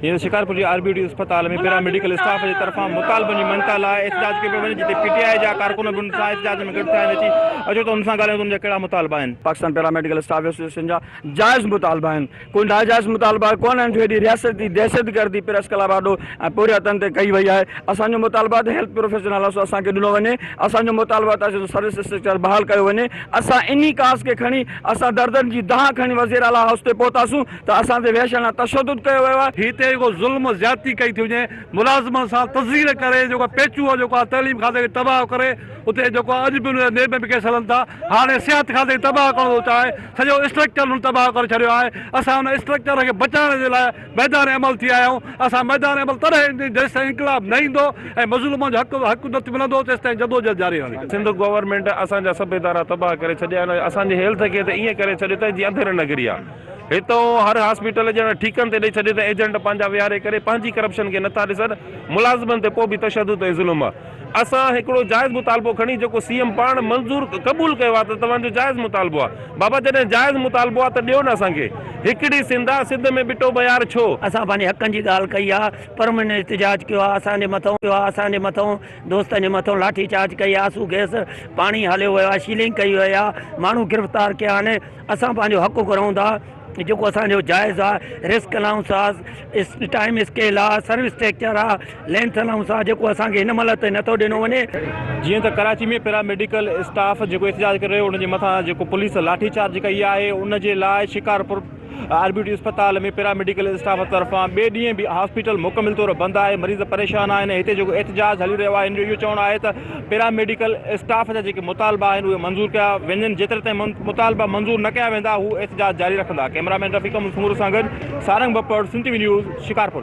جيئن ته شڪارپور جي آر بي ڊي اسپتال ۾ پيرا ميڊيڪل اسٽاف جي طرفان مطالبن جي مڃتا لاء احتجاج ڪيو پيو وڃي جتي پي ٽي آء جا ڪارڪن به ان سان احتجاج ۾ گڏ ٿيا آهن اچي اچو ته انهن سان ڳالهايون ته انهن جا ڪهڙا مطالبا آهن. Pakistan para medical staff association جا جائز مطالبا آهن ڪوئي ناجائز مطالبا ڪونه آهن جو هيڏي رياستي دهشتگردي پريس ڪلب آڏو ۽ پورهيتن تي ڪئي وئي آهي اسان جو مطالبو آهي ته هيلٿ پروفيشنل الائونس اسان کي ڏنو وڃي اسان جو مطالبو آهي ته اسان جو سروس اسٽرڪچر بحال ڪيو وڃي اسان انهي ڪاز کي کڻي اسان دردن جي دانهن کڻي وزير اعليٰ هائوس تي پهتاسون ته اسان تي وحشيانه تشدد ڪيو ويو آهي. هتي جيڪو ظلم زيادتي ڪئي ٿي وڃي ملازمن سان تذليل ڪري جيڪو پيچوهو جيڪو آهي تعليم کاتي کي تباهه ڪري اتي جيڪو آهي اڄ به ان جا نيب ۾ به ڪيس هلن ٿا هاڻي صحت کاتي کي تباهه ڪرڻ ٿو چاهي سڄو اسٽرڪچر هن تباهه ڪري ڇڏيو آهي اسان ان اسٽرڪچر کي بچائڻ جي لاء ميدان عمل ٿي آيا آهيون اسان ميدان عمل تڏهن ايندي جيستائين انقلاب نه ايندو ۽ مظلومن جو حق حق نه ملندو تيستائين جدوجهد جاري رهندي. سنڌ گورنمينٽ اسان جا سڀ ادارا تباهه ڪري ڇڏيا آهن اسان جي هيلٿ کي ته ائين ڪري ڇڏيو اٿئي جيئن انڌير نگري آهي هتون هر هاسپيٽل ڄڻ ٺيڪن تي ڏئي ڇڏي ته ايجنٽ پنهنجا ويهاري ڪري پنهنجي ڪرپشن کي نٿا ڏسن ملازمن تي پوء به تشدد ۽ ظلم آ اسان هڪڙو جائز مطالبو کڻي جيڪو سي ايم پاڻ منظور قبول ڪيو آ ته توهان جو جائز مطالبو آ بابا جڏهن جائز مطالبو آ ته ڏيو نه اسان کي هڪڙي سنڌ آ سنڌ ۾ ٻٽو معيار ڇو؟ اسان پنهنجي حقن جي ڳالهه ڪئي آ پرامن احتجاج ڪيو آ اسان جي مٿئون ڪيو آ اسان جي مٿئون دوستن جي مٿئون لاٺي چارج ڪئي آ آسو گئس پاڻي هليو ويو آ شيلنگ ڪئي وئي آ ماڻهو گرفتار ڪيا آهن اسان پنهنجو حق گهرون ٿا جيڪو اسان جو جائز آ رسڪ الائونس آ ٽائيم اسڪيل آ سروس اسٽرڪچر آ لينٿ الائونس آ جيڪو اسان کي هن مهل تائين نٿو ڏنو وڃي. جيئن ته ڪراچي ۾ پيرا ميڊيڪل اسٽاف جيڪو احتجاج ڪري رهيو ان جي مٿان جيڪو پوليس لاٺي چارج ڪئي آهي ان جي لاء شڪارپور آر بي ٽي اسپتال ۾ پيرا ميڊيڪل اسٽاف طرفان ٻئي ڏينهن به هاسپيٽل مڪمل طور بند آهي مريض پريشان آهن هتي جيڪو احتجاج هلي رهيو آهي ان جو اهو چوڻ آهي ته پيرا ميڊيڪل اسٽاف جا جيڪي مطالبا آهن اهي منظور ڪيا وڃن جيتري تائين مطالبا منظور نه ڪيا ويندا هو احتجاج جاري رکندا ڪئميرا مين رفيق احمد سومرو سان گڏ Sarang Bappar Sindh T V news Shikarpur.